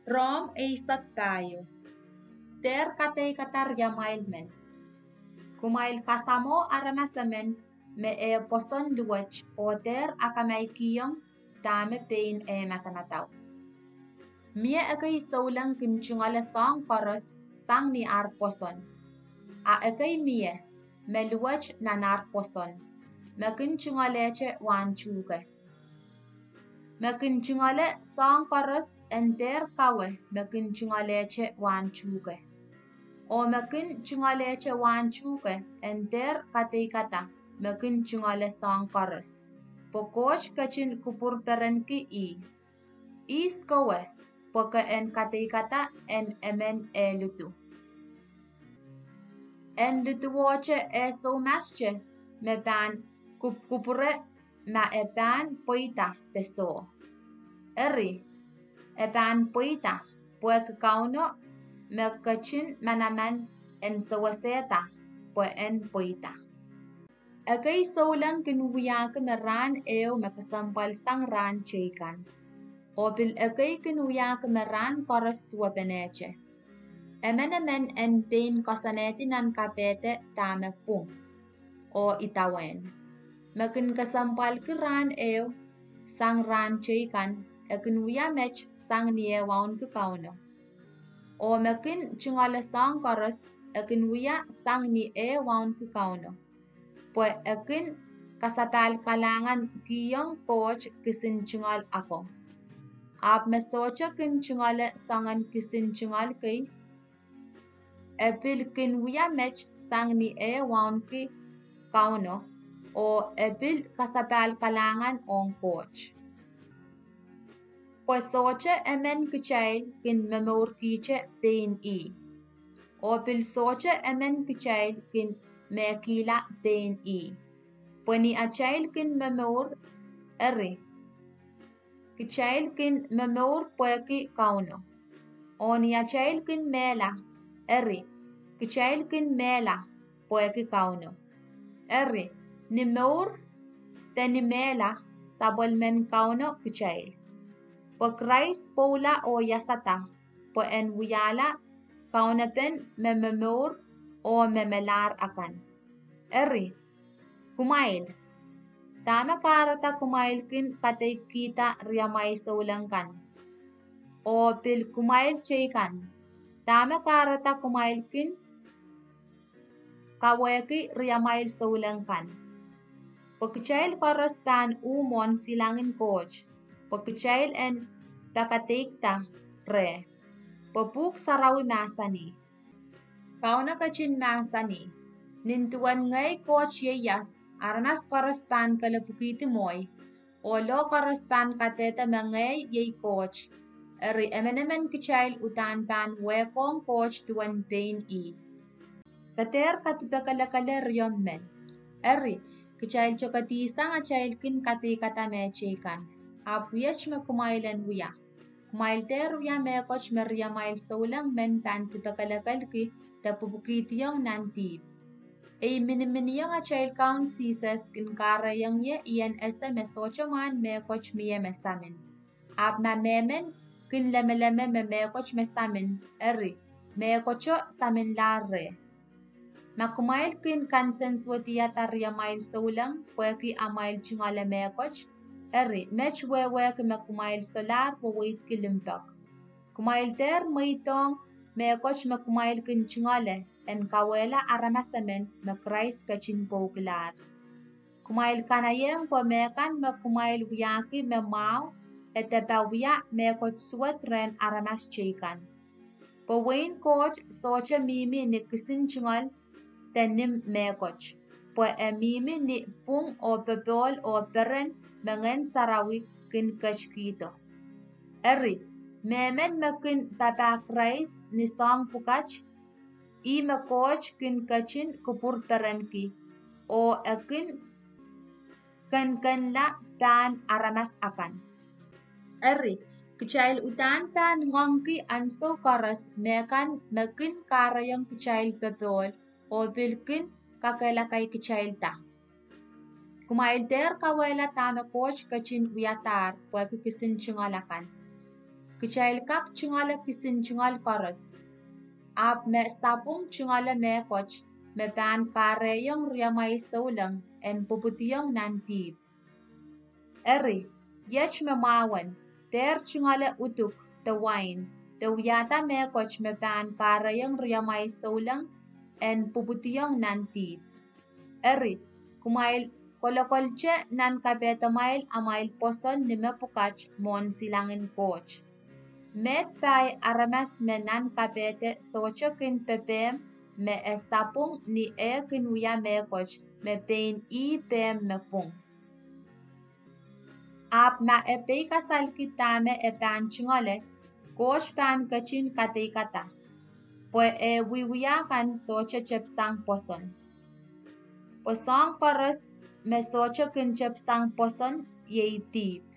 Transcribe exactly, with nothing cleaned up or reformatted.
Rom eisek pahieu. Dehr kadeikada riamwail men. Kumwail kasamwo aramas emen me eh pwoson luwet oh dehr akamaikihong dahme pein eh madamadau. Mie ekei souleng kin tungoale soahng koaros sang ni ar pwoson, a ekei mie me luwet nan ar pwoson, me kin tungoalehte wahn tuhke. Me kin tungoale soahng koaros en dehr kawe me kin tungoalehte wahn tuhke. Oh me kin tungoalehte wahn tuhke en dehr kadeikada me kin tungoale soahng koaros, pwe Koht ketin kupwurperenki ih. Ihs kowe pwe ke en kadeikada en emen eh lidu? En liduwohte eh soumaste me pahn kupkupwure ma e pahn pweida de soh? Eri, e pahn pweida, pwehki Kauno me ketin manaman en sewesehda pwe en pweida. Ekei souleng kin wiahki me rahn ehu me kesempwal sang rahn teikan, oh pil ekei kin wiahki me rahn koaros duwepenehte. Emenemen en pein koasoanehdi nan kapehde dahme pwung oh idawehn. Me kin kesempwalki rahn ehu sang rahn teikan, e kin wia met sang ni eh waunki Kauno. Oh me kin tungoale soahng koaros, e kin wia sang ni eh waunki Kauno, pwe e kin kasapahl kalahngankihong Koht kisin tungoal ako. Ahpw me sohte kin tungoale soangen kisin tungoal kei, e pil kin wia met sang ni eh waunki Kauno, oh e pil kasapahl kalahngan ong Koht. Pwe sohte emen kitail kin momourkihte pein ih, oh pil sohte emen kitail kin mehkihla pein ih. Pwe ni atail kin momour, eri, kitail kin momour pwehki Kauno. Oh ni atail kin mehla, eri, kitail kin mehla pwehki Kauno. Eri, ni mour de ni mehla sapwellimen Kauno kitail. Pwe Krais pwoula oh iasada pwe en wiahla kaunopen me momour oh me melahr akan. Eri, kumwail, dahme kahrehda kumwail kin kadeikihda riamwail souleng kan? Oh pil kumwail teikan, dahme kahrehda kumwail kin kawehki riamwail souleng kan? Pwe kitail koaros pahn uh mwohn silangin Koht, pwe kitail en pakadeikada reh. Pwe Pwuhk Sarawi mahsanih, Kauno ketin mahsanih, Nin duwen ngehi Koht ieias, aramas koaros pahn kelepwikihdi mwohi, oh loh koaros pahn kadehde me ngehi iei Koht. Eri, emenemen kitail uhdahn pahn wehkohng Koht duwen pein ih. Ke dehr kadipekelekele riomw men. Eri, kitail tokedihsang atail kin kadeikada mehteikan. Ahpw iet me kumwail en wia. Kumwail dehr wia mehkot me riamwail souleng men pahn dipekelekelki de pwupwukihdiong nan dihp. Ei miniminiong atail Kaun Sises kin kahrehiong ie I en ese me sohte mwahn mehkot mie me samin. Ahpw ma mehmen kin lemeleme me mehkot me samin, eri, mehkoto saminlahr reh. Ma kumwail kin kansensuwedihada riamwail souleng pwehki amwail tungoale mehkot, eri, met wehwehki me kumwail solahr weweidki limpoak. Kumwail dehr mweidohng mehkot me kumwail kin tungoale en kauwehla aramas emen me Krais ketin pwoukilahr. Kumwail kanaiehng pwe mehkan me kumwail wiahki me mwahu, e depe wia mehkot suwed rehn aramas teikan. Pwe wehin Koht sohte mihmi ni kisin tungoal de nim mehkot, pwe e mihmi ni pwung oh popohl oh peren me Ngehn Sarawi kin ketkihdo. Eri, mehmen me kin papah Krais ni soahng pwukat, ih me Koht kin ketin kupwurperenki, oh e kin kenkenla pahn aramas akan. Eri, kitail uhdahn pahn ngoangki ansou koaros mehkan me kin kahrehiong kitail popohl oh pil kin kakehlakai kitailda. Kumwail dehr kauwehla dahme Koht ketin wiadahr pwehki kisin tungoal akan. Kitail kak tungoale kisin tungoal koaros. Ahpw me sapwung tungoale mehkot me pahn kahrehiong riamwail souleng en pwupwidiong nan dihp. Eri, iet me mwahu en, dehr tungoale uduk de wain, de wiahda mehkot me pahn kahrehiong riamwail souleng en pwupwidiong nan dihp. Eri, kumwail kolokolte nan kapehdamwail amwail pwoson ni mepwukat mwohn silangin Koht. Meid pai aramas me nan kapehde sohte kin pepehm me e sapwung ni eh kin wia mehkot me pein ih pehm me pwung. Ahpw ma e peikasalki dahme e pahn tungoale, Koht pahn ketin kadeikada, pwe eh wiewia kan sohte tepsang pwoson. Pwe soahng koaros me sohte kin tepsang pwoson iei dihp.